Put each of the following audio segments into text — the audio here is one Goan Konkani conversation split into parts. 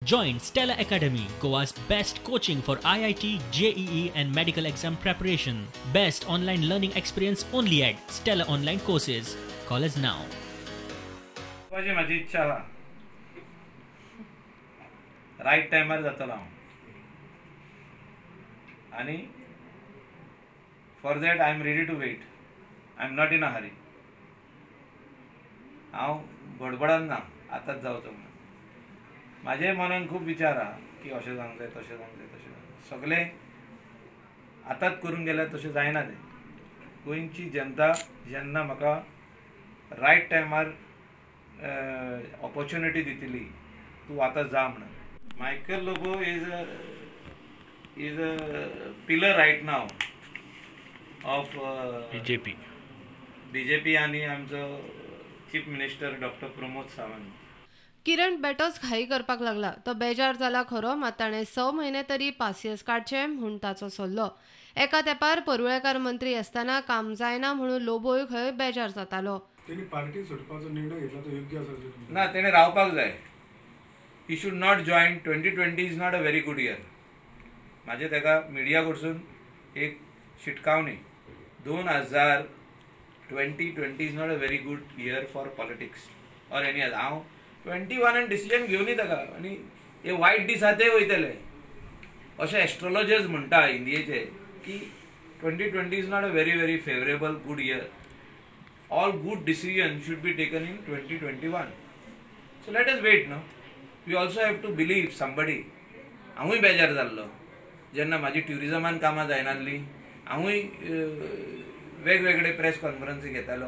Join Stella Academy, Goa's best coaching for IIT, JEE and medical exam preparation. Best online learning experience only at Stella Online Courses. Call us now. माझी इच्छा रायट टायमार जातलो हांव आनी for that I am ready to wait. I am not in a hurry. हांव गडबडान ना आतांच जावचो म्हणून. म्हाजे मनान खूब विचार आहा की अशें जावंक जाय, तशें जावंक जाय, तशें जावंक जाय. सगळें आतांच करूंक गेल्यार तशें जायना तें. गोंयची जनता जेन्ना म्हाका रायट टायमार ऑपॉर्च्युनिटी दितली तूं आतां जा म्हणून. Michael Lobo is a pillar right now of BJP आनी आमचो chief minister doctor Pramod Sawant. Kiran बेटोच घाई करपाक लागला. तो बेजार जाला खरो, मात ताणें 6 म्हयने तरी पासियेस काडचें म्हूण ताचो सल्लो. एका तेंपार परुळेकार मंत्री आसतना काम जायना म्हणून लोबोय खंय बेजार जातालो. तेणी पार्टी सोडपाचो निर्णय घेतला तो योग्य आसा ना, तेणें रावपाक जाय. He should not join. 2020 is not a very good year. म्हाजें ताका मिडिया कडसून एक शिटकावणी, 2020 is not a very good year for politics or any other. हांव 21 डिसिजन घेवनी ताका आनी हे वायट दीस आहा ते वयतले अशें एस्ट्रोलॉजर्स म्हणटा इंडियेचे की 2020 is not a very very favourable good year. All good decision should be taken in 2021. So let us wait no. We also have to believe somebody. हांवूय बेजार जाल्लो जेन्ना म्हाजी ट्युरिजमान कामां जायनासली. हांवूय वेगवेगळे प्रेस कॉन्फरन्सी घेतालो,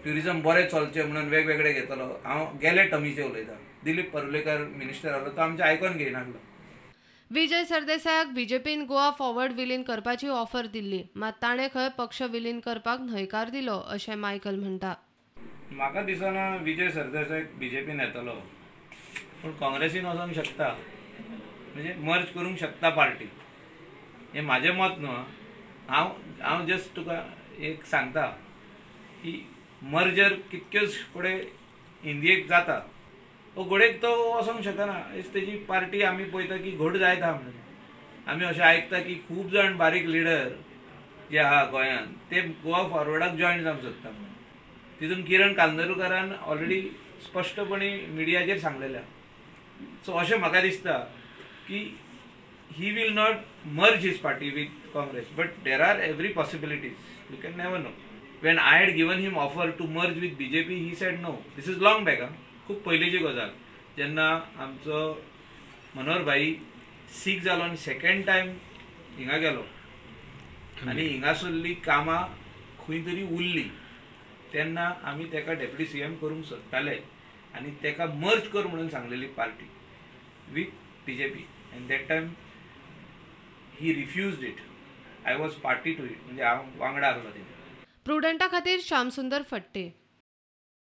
ट्युरिजम बरें चलचें म्हणून वेगवेगळे घेतालो. हांव गेले टर्मीचे उलयतां. दिलीप परुलेकर मिनिस्टर आसलो तो आमचें आयकोन घेयनासलो. विजय सरदेसायाक बीजेपीन गोवा फॉरवर्ड विलीन करपाची ऑफर दिल्ली, मात ताणें खंय पक्ष विलीन करपाक न्हयकार दिलो अशें मायकल म्हणटा. म्हाका दिसना विजय सरदेसाय बीजेपीन येतलो, पूण काँग्रेसीन वचोंक शकता, म्हणजे मर्ज करूंक शकता पार्टी. हें म्हाजें मत न्हू, हांव हांव जस्ट तुका एक सांगता की मर्जर कितक्योच फुडें इंडियेक जाता, तो घोडेक तो वचोंक शकना. तेजी पार्टी आमी पळयता की घोड जायत आहा म्हणून. आमी अशें आयकता की खूब जाण बारीक लिडर जे आहा गोंयांत ते गोवा फॉरवर्डाक जॉयन जावंक सोदता म्हणून. तितून किरण कांदोळकारान ऑलरेडी स्पश्टपणी मिडियाचेर सांगलेलें. सो अशें म्हाका दिसता की he will not merge his party with Congress, but there are every possibilities, you can never know. When I had given him offer to merge with BJP, he said no. This is long back, खूब पयलींची गजाल, जेन्ना आमचो मनोहर भाई सीक जालो आनी सेकेंड टायम हिंगा गेलो आनी हिंगासरली कामां खंय तरी उरली, तेन्ना आमी तेका डेप्युटी सीएम करूंक सोदताले आनी तेका मर्ज कर म्हणून सांगलेली party with BJP. And that time he refused it. I was party to it, म्हणजे हांव वांगडा आसलो तेन्ना. प्रुडंटा खातीर श्यामसुंदर फट्टे.